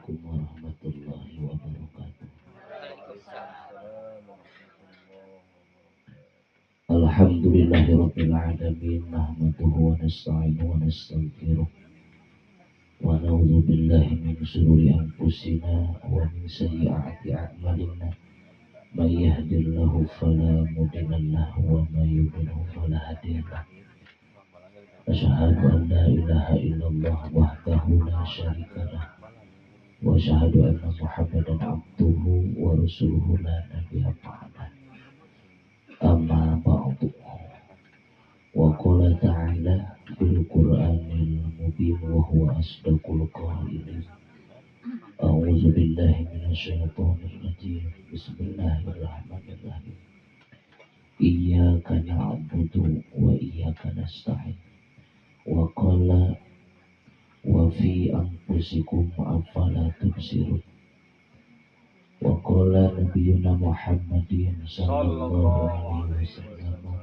Assalamualaikum warahmatullahi wabarakatuh. Alhamdulillahirabbil alamin, nahmaduhu wa nasta'inuhu wa nastaghfiruh wa na'udzu billahi min syururi anfusina wa min sayyiati a'malina. May yahdihillahu fala mudilla lahu wa may yudlilhu fala hadiya lahu. Asyhadu an la ilaha illallah wahdahu la syarika lah wa asyhadu anna Muhammadan abduhu wa rasuluhu la nabiyya ba'dah. Amma ba'du. Wa qala ta'ala fil Qur'anil mubin wa huwa asdaqul qailin. A'udzu billahi minasyaitonir rajim. Bismillahirrahmanirrahim. Iyyaka na'budu wa iyyaka nasta'in. Wa qala wa fi anfusikum afala tubsirun. Wa qala nabiyuna Muhammadin sallallahu alaihi wasallam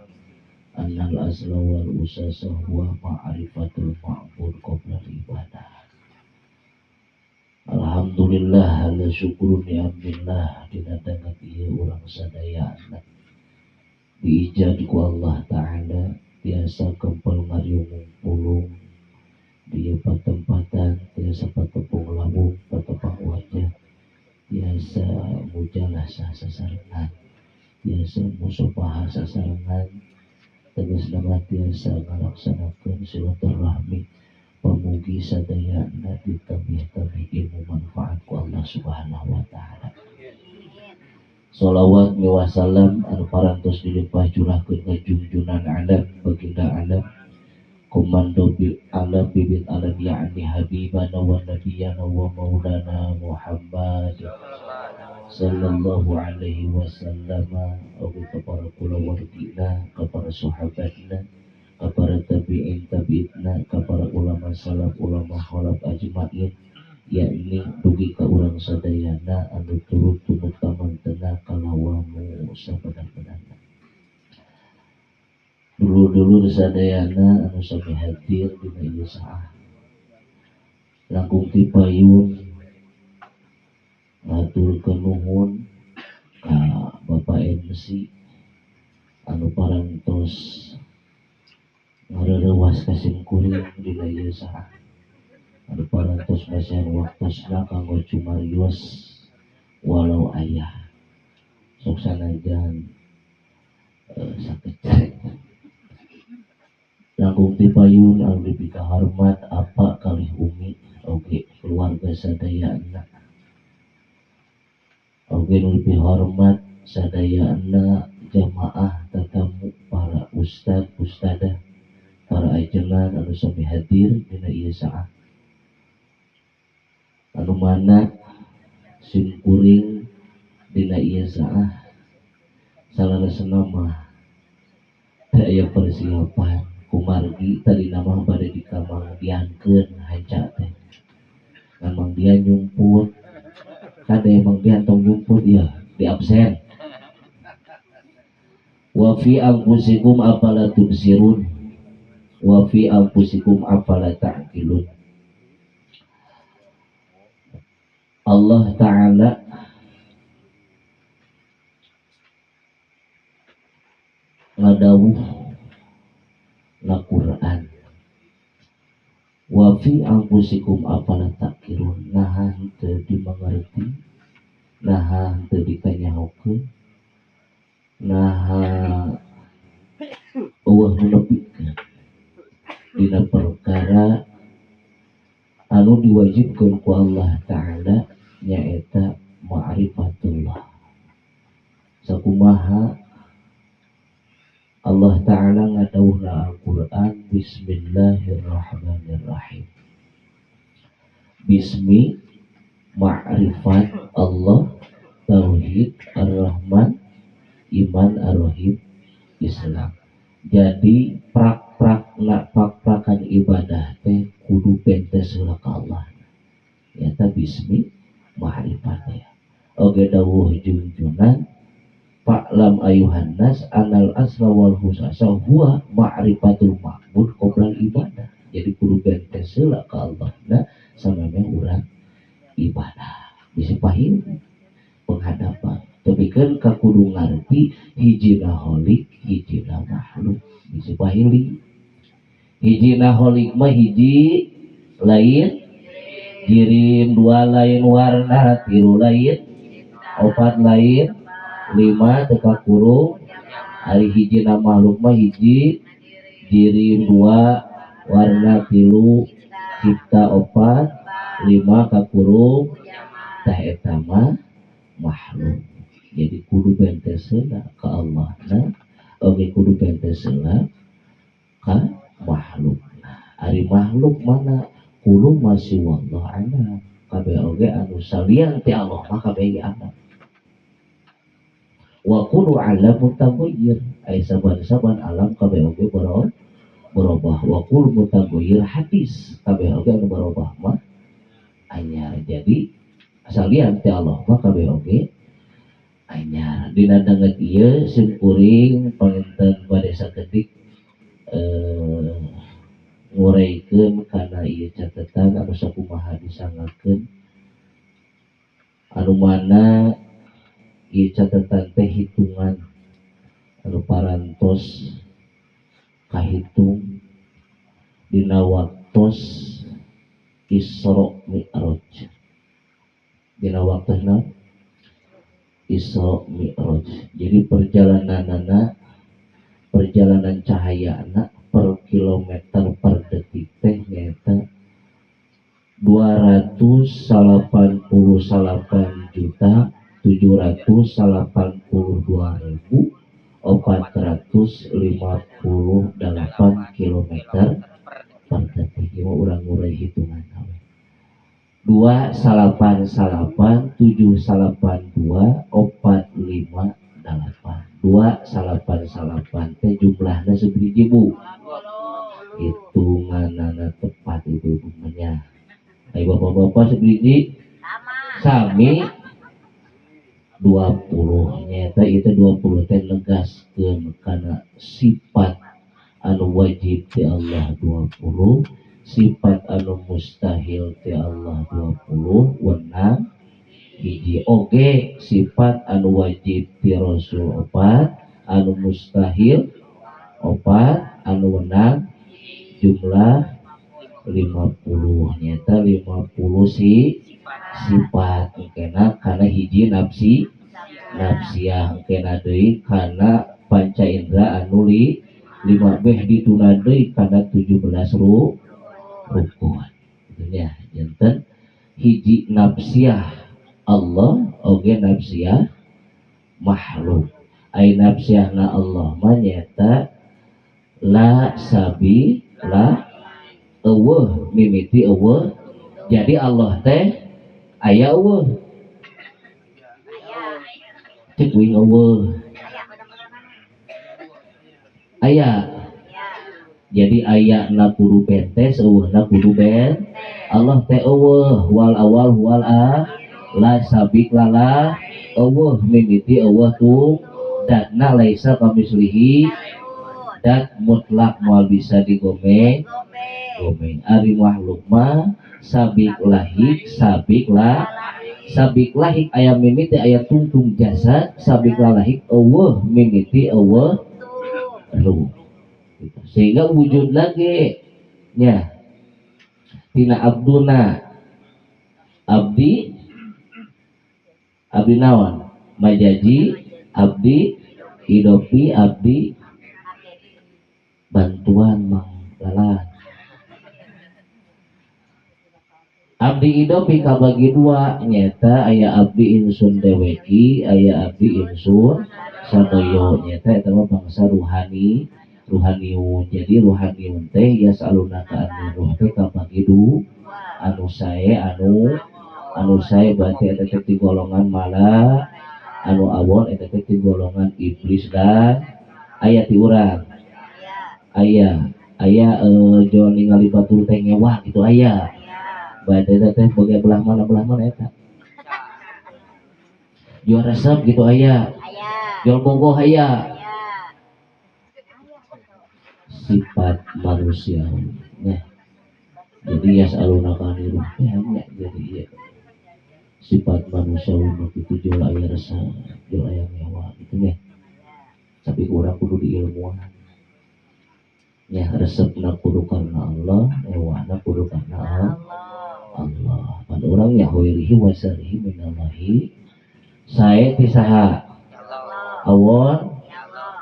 annal asla wal usasa huwa ma'rifatul ma'bud qabla ibadah. Alhamdulillah ala syukru ni'amillah dina danget ieu urang sadayana diijad ku Allah Ta'ala tiasa kempel ngariung pulung di patempatan, tiasa patepung lawung, patepang wajah, tiasa mujalasah sasarengan, tiasa musofaha sasarengan, tegas nama tiasa ngalaksanakeun silaturahmi. Pamugi sadayana ditambih-tambih ilmu manfaat ku Allah Subhanahu wa Ta'ala. Salawat miwah salam anu parantos dilimpah curahkeun ka junjunan alam baginda alam komando bil alam bibit alam yakni habibana wa nabiyana wa maulana Muhammad sallallahu alaihi wasallam, oge ka para kulawargina, ka para sahabatna, ka para tabi'in tabi'ina, ka para ulama salaf ulama khalaf ajmain, yakni dugi ka urang sadayana anu turut tumut pamantena kalawamu sabenar-benarna. Dulur-dulur sadayana anu sami hadir dina ieu saah langkung ti payun ngaturkeun nuhun ka Bapak MC anu parantos ngareurewas ka simkuring dina ieu saah, anu parantos masihan waktosna kanggo cumarios walau ayah sok sanajan sakecek. Langkung ti payun anu dipikahormat apa kalih umi oge keluarga sadayana, oge nu dipihormat sadayana jamaah tatamu para ustad ustadah para ajengan anu sami hadir dina ieu saah, anu mana simkuring dina ieu saah salaresna mah teu aya persiapan kumargi tadi nama bade dikamangdiankeun hanca teh memang dia nyumput kada emang dia tong nyumput ya di absen. Wa fi anfusikum afala tubsirun wa fi anfusikum afala ta'qilun. Allah Ta'ala ngadawuh na Quran wa fi anfusikum afala ta'qilun, naha henteu dimengerti, naha henteu dikanyahokeun, naha eueuh nu nepikeun dina perkara anu diwajibkeun ku Allah Ta'ala nyaeta ma'rifatullah. Sakumaha Allah Ta'ala ngadawuhna Al-Quran Bismillahirrahmanirrahim. Bismi ma'rifat Allah, Tauhid Ar-Rahman, Iman Ar-Rahim, Islam. Jadi prak-prak-prakan ibadah teh kudu bentes heula ka Allah. Nyata bismi ma'rifat ya. Oge dawuh junjunan fa'lam ayuhan nas anal asla wal husasa huwa ma'rifatul ma'bud qoblal ibadah. Jadi kudu bentes heula ka Allah na samemeh urang ibadah. Ibadah bisi pahil penghadapan tepikeun ka kudu ngarti hijina holik hijina makhluk bisi pahili hijina holik mah hiji lain jirim dua lain warna tilu lain opat lain lima teka kurung ari hijina makhluk mah hiji jirim dua warna tilu cipta opat lima kakurung tah eta mah makhluk. Jadi kudu bentesna ka Allah na oge kudu bentesna ka makhluk. Ari makhluk mana kudu masih wallah ana kabeh oge anu salian ti Allah mah kabeh ge ana. Wa kullu alam mutaghayyir ai saban-saban alam kabeh oge berubah. Wa kullu mutaghayyir hadis kabeh oge anu berubah mah anyar. Jadi salian ti Allah mah kabeh oge anyar. Dina danget ieu sim kuring panginten bade sakedik nguraikeun kana ieu catatan anu sakumaha disangakeun anu mana ieu catatan teh hitungan anu parantos kahitung dina waktos Isra Mi'raj. Dina waktosna Isra Mi'raj. Jadi perjalananana perjalanan cahayana per kilometer per detik teh nyaeta 288.782.458 kilometer per detik. Ieu urang ngurai hitungan we. 2 9 9 7 9 2 4 5 8 2 9 9 teh jumlahna sabaraha Bu? Hitunganana tepat ibu-ibu nya. Ayo bapak-bapak sabaraha? Sami 20 nyata itu 20 teh negaskeun kana sifat anu wajib ti Allah 20, sifat anu mustahil ti Allah 20, wenang hiji oge sifat anu wajib ti Rasul 4, anu mustahil 4, anu wenang jumlah 50 nyata 50 si sifat engkena kana hiji nafsi nafsiah engkena deui kana panca indera anu 5 beh dituna deui kana 17 rukun. Itunya janten hiji nafsiah Allah oge nafsiah makhluk. Ai nafsiahna Allah mah nyaeta la sabi la eueuh mimiti eueuh. Jadi Allah teh aya eueuh. Cek uing eueuh. Aya. Jadi aya na kudu bentes eueuhna kudu ben. Allah teh eueuh wal awal wal a la sabik lala eueuh mimiti eueuh tu datna laisa kamislihi dat mutlak moal bisa digomeng gomeng. Ari makhluk mah sabik lahik sabik la sabik lahik aya mimiti aya tungtung jasad sabik lalahik eueuh mimiti eueuh ruh. Sehingga wujud lagi nya tina abduna abdi abdi naon majaji abdi idopi abdi bantuan mang lalah. Abdi idopi kabagi dua nyata aya abdi insun deweki aya abdi insun sadoyo nyata eta mah bangsa ruhani ruhaniun. Jadi ruhaniun teh yasalunaka anir ruh teh kabagi dua anu sae anu anu sae berarti eta teh ti golongan mala anu awon eta teh ti golongan iblis dan aya ti urang aya aya jol ningali batur teh ngewah gitu aya. Berarti eta teh boga belah mana eta. Jual resep gitu aya. Jual bogoh aya. Sifat manusia. Nah, jadi yas'alunaka anir ruh teh jadi ieu. Sifat manusiawi mah kitu jol aya resep, jol aya ngewa gitu nya. Tapi urang kudu diilmuan. Ya resepna kudu karena Allah, ngewana kudu karena Allah. Pan urang ya khairihi wa syarrihi minallahi. Sae ti saha? Allah.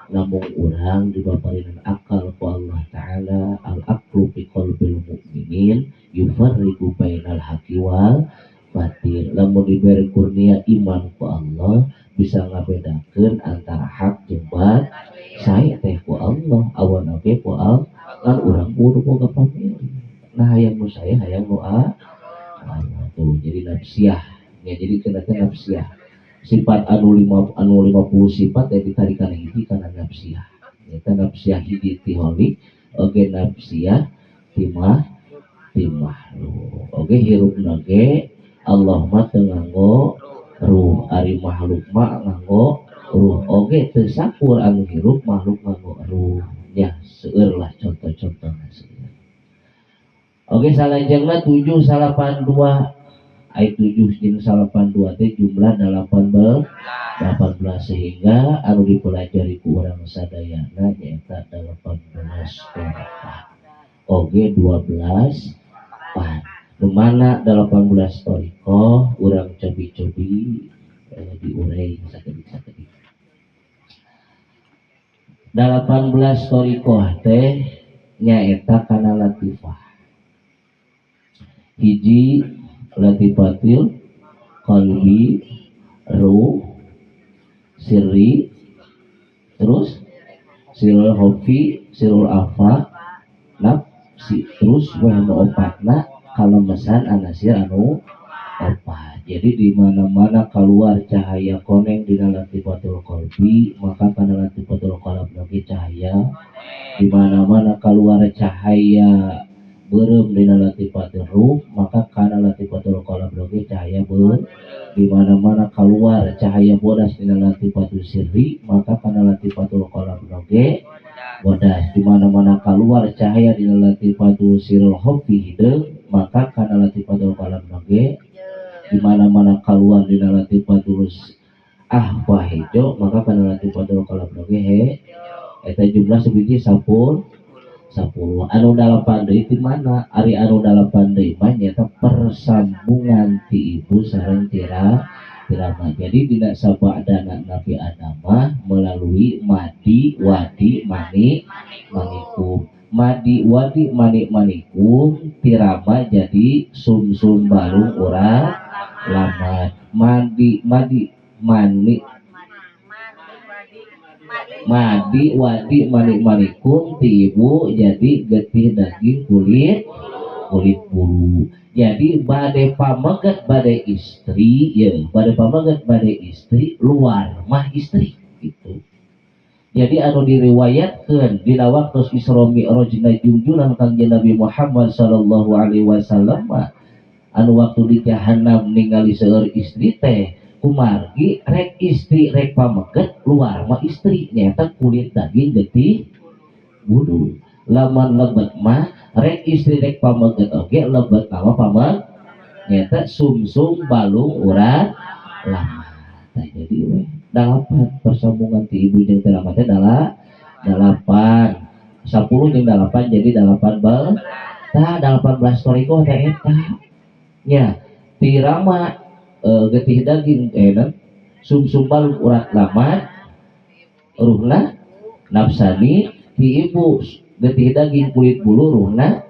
Namun urang dibaparinan akal ku Allah Ta'ala, al-aqlu fi qalbil mu'minin yufarriqu bainal haqqi wal batil. Lamun diberi kurnia iman ku Allah bisa ngabedakeun antara hak jeung batil. Sae teh ku Allah, awan oge ku Allah, kan urang kudu boga pamilih. Nah hayang nu sae hayang nu Allah tuh jadi nafsiah. Ya jadi kena teh nafsiah. Sifat anu 50 sifat yang ditarikan hiji kana nafsiah. Eta nafsiah hiji ti holik, oge nafsiah ti makhluk. Oge hirupna ge Allah mah teu nganggo ruh, ari makhluk mah nganggo ruh. Oge teu sakur anu hirup makhluk nganggo ruh. Ya seueur lah contoh-contohna seueur. Oge salajengna 7 8 2. Ayat 7 jeung 82 teh jumlah 18 sehingga anu dipelajari ku urang sadayana nyaeta 18 thoriqoh. Oge 12 pan. Nu mana 18 thoriqoh urang cobi-cobi diurei sakedik-sakedik. 18 thoriqoh teh nyaeta kana latifah. Hiji latifatil qalbi, ruh, sirri, terus sirrul khofi, sirrul afa, nafsi, terus weh nu opatna kalemesan anasir anu opat. Jadi di mana-mana keluar cahaya koneng dina latifatul qalbi, maka kana latifatul qalb lagi cahaya. Di mana-mana keluar cahaya beureum dina latifatul ruh, maka kana latifatul qalb lagi cahaya beureum. Di mana-mana keluar cahaya bodas dina latifatul sirri, maka kana latifatul qalb lagi bodas. Di mana-mana keluar cahaya dina latifatul sirrul khofi hideung, maka kana latifatul qalb lagi. Di mana-mana keluar dina latifatul ahwa hejo, maka kana latifatul qalb lagi he. Eta jumlah sebiji 10. Anu 8 deui ti mana? Ari anu 8 deui mah nyaeta persambungan ti ibu sareng tirama. Jadi dina sabadana Nabi Adam mah melalui madi wadi mani manikum. Madi wadi mani manikum tirama jadi sumsum balung urat lamat. Madi madi mani madi wadi mani manikum ti ibu jadi getih daging kulit kulit bulu. Jadi bade pameget bade istri, ya bade pameget bade istri luar mah istri gitu. Jadi anu diriwayatkeun dina waktu Isra Mi'rajna jungjulan Kangjeng Nabi Muhammad sallallahu alaihi wasallam anu waktu di jahanam ningali seueur istri teh kumargi rek istri rek pameget luar mah istri nyata kulit daging getih bulu. Lamun lebet mah rek istri rek pameget oge lebet nama pameget nyata sumsum balung urat lama. Nah, jadi we 8 persambungan ti ibu jeung teh lama teh 8 10 jeung 8 jadi 8 bel tah 18 thoriqoh teh eta nya tirama getih daging sumsum balung urat lamat ruhna nafsani ti ibu getih daging kulit bulu ruhna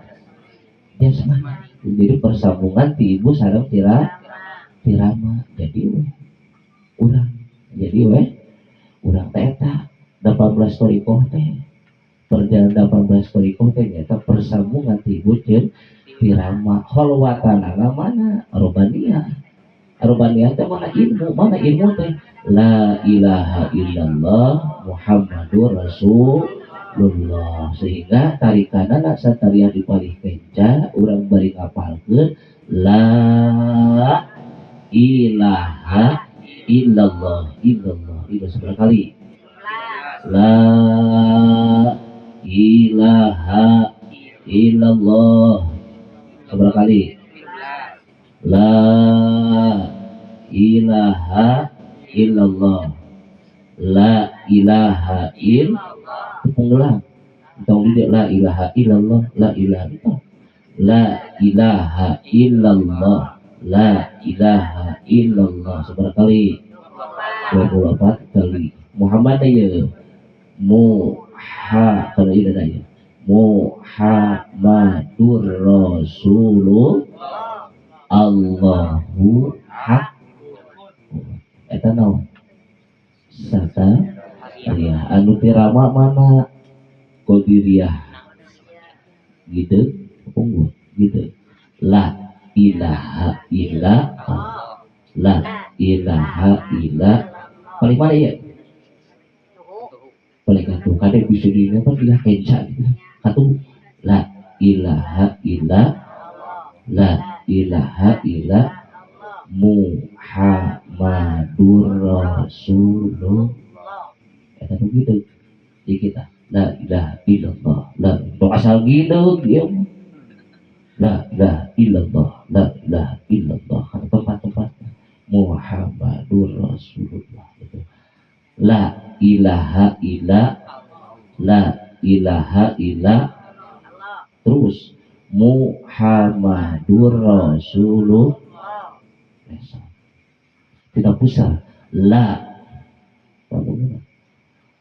jasmani. Jadi persambungan ti ibu sareng tirama. Jadi we urang jadi we urang teh eta 18 thoriqoh teh perjalanan 18 thoriqoh teh nyata persambungan ti ibu jeung tirama. Kholwatanana mana robaniyah. Robaniyah teh mana ilmu teh la ilaha illallah Muhammadur Rasulullah. Sehingga tarikanana satariah dipalih kenca urang bari ngapalkeun la ilaha illallah illallah itu seberapa kali? La ilaha illallah seberapa kali? La illallah. La ilaha illallah. Tepung tong di la ilaha illallah, la ilaha illallah. La ilaha illallah. La ilaha illallah. Seberapa kali? 24 kali. Muhammad ya. Muha kalau ini ada ya. Muhammadur Rasulullah. Allahu haq. Eta naon? Sata ya anu tirama mana? Qadiriyah. Gitu, unggul gitu. La ilaha illallah. La ilaha illa. Paling mana ya? Paling katuh kade bisa di apa ilah kenca gitu. Katuh la ilaha illa la ilaha illa Muhammadur Rasulullah. Eta tuh gitu. Jadi kita la ilaha illallah, la asal gitu dia. La ilaha illallah, la ilaha illallah. Kata tempat-tempat Muhammadur Rasulullah gitu. La ilaha illa, la ilaha illa, terus Muhammadur Rasulullah. Tidak pusat la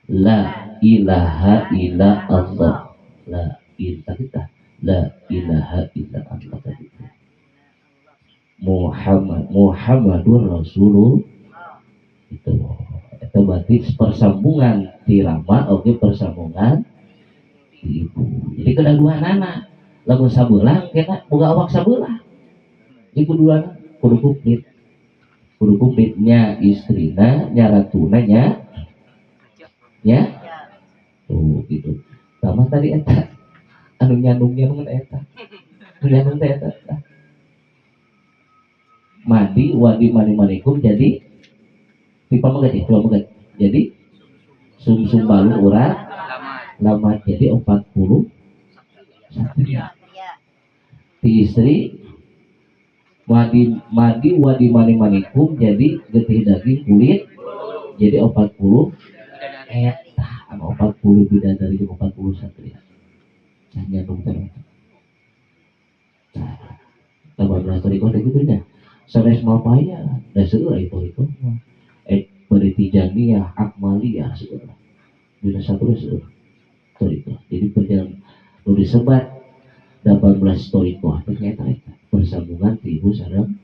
la ilaha illa Allah, la ilaha kita, la ilaha illa Allah tadi. Muhammadur Rasulullah itu. Itu berarti persambungan tirama oke persambungan di ibu. Jadi kena dua nana lamun sabelah kena boga awak sabelah. Iku dua kudu komplit. Kudu komplitnya istrina nya ratuna nya nya tuh gitu. Sama tadi eta anu nyandung-nyandung eta. Anu nyandung teh eta. Madi wadi mani-manikum jadi pipa megat ya, dua megat. Jadi sumsum balu urat lama jadi 40 satria. Ti istri madi madi wadi mani manikum jadi getih daging kulit jadi 40 eta anu 40 bidadari jeung 40 satria. Nah nyandung teh. Nah, 18 thoriqoh teh kitu nya. Sanes mapaya da seueur aya thoriqoh mah. Bari Tijaniyah, Akmaliyah seueur. Dina satu seueur thoriqoh. Jadi perjalanan nu disebat 18 thoriqoh teh nyaeta eta persambungan ti ibu sareng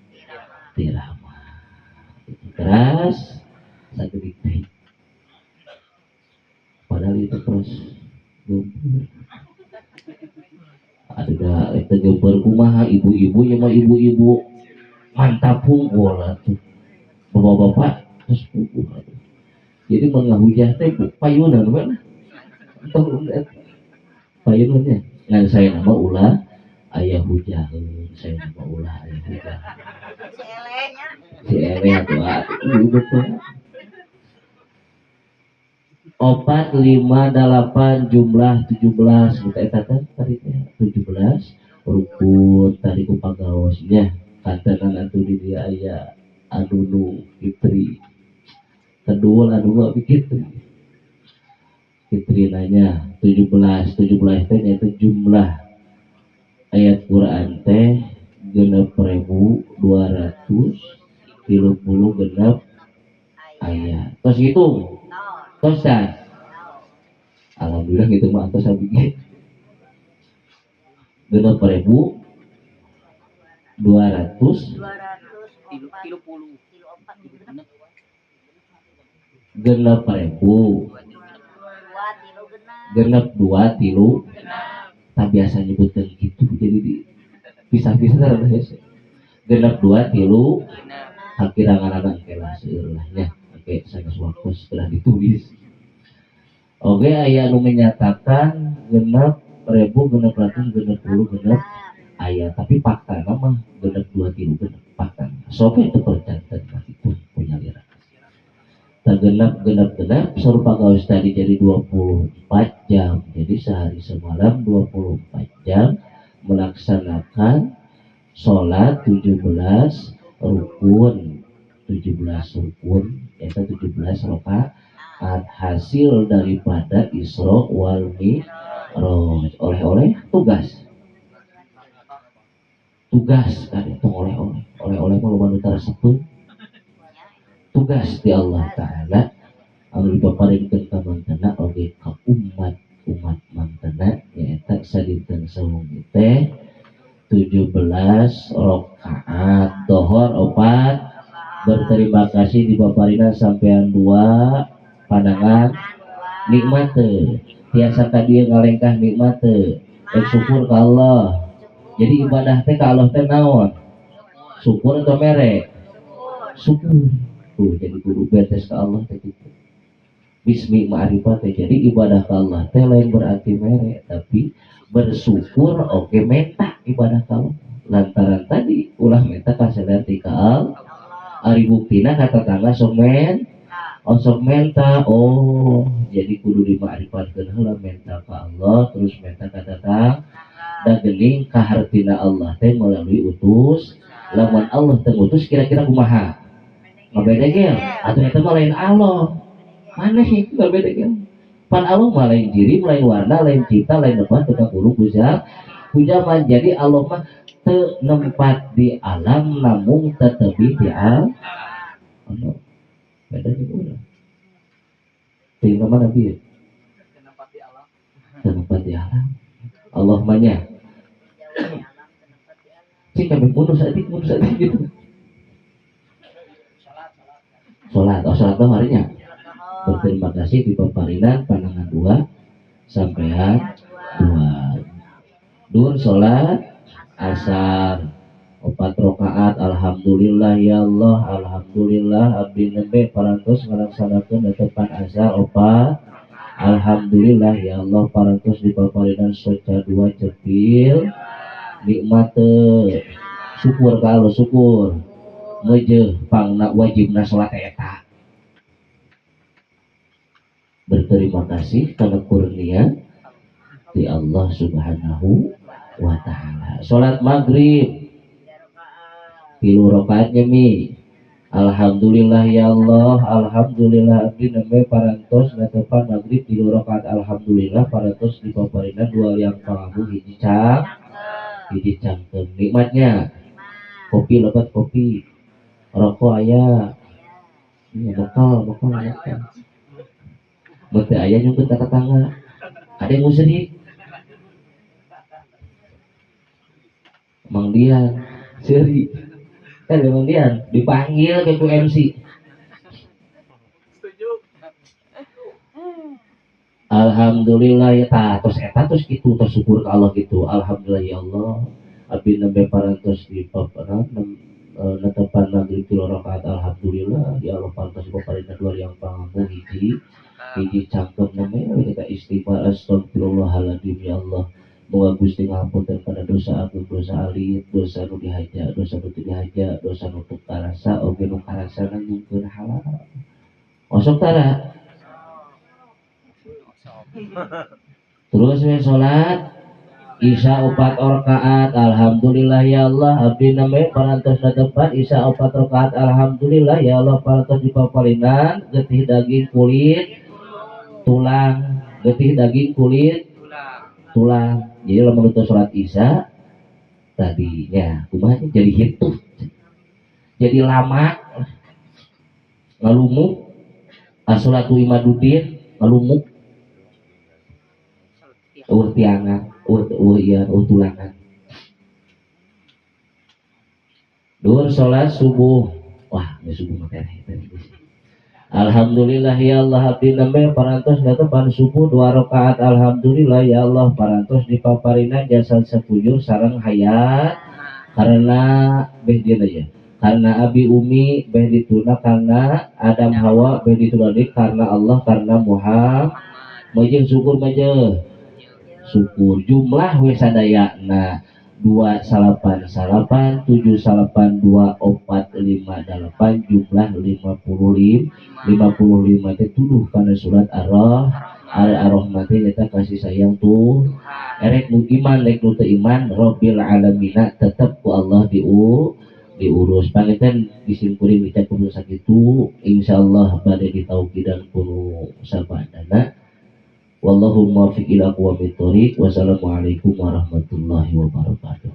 tirama. Keras sakedik teh. Padahal itu terus gempur. Ada itu gempur kumaha ibu-ibu nya mah ibu-ibu mantap unggul atuh. Bapak-bapak terus puguh atuh. Jadi mengahujah teh payunan mana? Entah payunan nya. Ngan saya nama ulah ayah hujaheun, saya nama ulah ayah hujah. Si elehnya. Si eleh atuh atuh betul. 4, 5, 8 jumlah 17 kita eta teh tadi teh 17 rukun tadi ku pagaosnya kantenan atuh di dia aya anu nu fitri kedua anu mah fitri fitri nanya 17 17 teh nyaeta jumlah ayat Quran teh 6.236 ayat tos gitu tos. Alhamdulillah gitu mah atos abdi ge 6.200 genep ribu genep dua tilu tak biasa nyebutkan gitu jadi di pisah-pisah lah ya genep dua tilu hakirangan anak kelah seueur lah nya. Oke, sanes waktu setelah ditulis. Oke, aya nu menyatakan genep ribu genep ratus genep puluh genep ayat, tapi fakta mah genep dua tilu genep fakta. Sok itu percanten itu punya lira. Tak genep genep genep serupa gaos tadi jadi 24 jam. Jadi sehari semalam 24 jam melaksanakan sholat 17 rukun. 17 rukun eta 17 rakaat hasil daripada Isra wal Mi'raj. Oleh-oleh tugas. Tugas kan itu oleh-oleh. Oleh-oleh mah loba nu taresepeun. Tugas di Allah Ta'ala anu dipaparinkeun ka mantena oge ka umat umat mantena nyaeta sadinten sawengi teh 17 rakaat dohor 4. Berterima kasih dipaparina sampean 2 pandangan nikmat teu tiasa ka dieu ngalengkah nikmat teu rek syukur ka Allah. Jadi ibadah teh ka Allah teh naon? Syukur atau mere? Syukur. Tuh jadi kudu betes ka Allah teh kitu. Bismi ma'rifat teh. Jadi ibadah ka Allah teh lain berarti mere, tapi bersyukur oke menta ibadah ka Allah. Lantaran tadi ulah menta kasadar ti ka Allah. Ari buktina kata tangga sok men, oh sok menta, oh jadi kudu dima'rifatkeun heula menta ka Allah terus menta ka tatangga. Da geuning kahartina Allah teh melalui utus. Lamun Allah teu ngutus kira-kira kumaha? Ngabedegel atuh eta mah lain Allah. Maneh ngabedegel. Pan Allah mah lain jirim, lain warna, lain cipta, lain lepat teu kakurung ku zaman. Jadi Allah mah teu nempat di alam namung tetebi di alam. Allah beda jeung urang. Teu mana bieu? Teu nempat di alam. Allah mah nya. Cing kami mundur saeutik gitu. Salat, oh salat mah harinya. Berterima kasih di paparinan pandangan 2 sampean 2. Dur salat asar 4 rakaat. Alhamdulillah ya Allah, alhamdulillah abdi nembe parantos ngalaksanakeun netepan asar 4. Alhamdulillah ya Allah parantos di paparinan soca 2 cepil. Nikmat syukur ka Allah, syukur meujeuh pangna wajibna salat eta. Berterima kasih karena kurnia di Allah Subhanahu wa ta'ala. Salat maghrib 3 rakaatnya mi. Alhamdulillah ya Allah, alhamdulillah abdi nembe parantos netepan maghrib 3 rakaat. Alhamdulillah parantos di paparinan 2 liang pangabu hiji cang hiji cangkem. Nikmatnya kopi lebat kopi, rokok aya, iya bekal bekal bekal. Bete aya nyungkeun ka tetangga, ada yang musrik. Mang Dian, seri. Kan Mang Dian dipanggil ke MC. Setuju. Alhamdulillah ya ta tos eta tos kitu tos syukur ka Allah kitu. Alhamdulillah ya Allah. Abdi nembe parantos di paparan netepan maghrib 3 rakaat. Alhamdulillah ya Allah parantos di paparina 2 liang pangabu hiji hiji cangkem nembe kita istighfar astagfirullahaladzim ya Allah. Moga Gusti ngapunten kana dosa agung, dosa alit, dosa nu dihaja, dosa nu teu dihaja, dosa nu teu karasa, oge nu karasa nyungkeun halal. Osok tara. Terus we salat Isya 4 rakaat. Alhamdulillah ya Allah abdi nembe parantos netepan Isya 4 rakaat. Alhamdulillah ya Allah parantos dipaparinan getih daging kulit tulang, getih daging kulit tulang. Jadi lamun teu salat Isya tadinya kumaha jadi hitu. Jadi lama ngalumuk as-sholatu imaduddin ngalumuk eueuh tiangan, eueuh ieu, eueuh tulangan. Dur salat subuh. Wah, geus subuh mah teh. Alhamdulillah ya Allah abdi nembe parantos netepan subuh 2 rakaat. Alhamdulillah ya Allah parantos dipaparina jasad sekujur sareng hayat karena beh dia aja. Karena abi umi beh dituna karena Adam Hawa beh dituna karena Allah karena Muhammad. Meujeun syukur meujeun. Syukur jumlah we sadayana 2 salapan salapan 7 salapan 2 4 5 8 jumlah 55. 55 teh tuduh kana surat Ar-Rahman teh nyata kasih sayang tuh erek nu iman rek nu teu iman Rabbil alamina tetep ku Allah Diurus panginten di sim kuring dicakup sakitu, insyaallah bade ditaukidan ku nu sabadana. Wallahu muwaffiq ila aqwamit thoriq. Wassalamualaikum warahmatullahi wabarakatuh.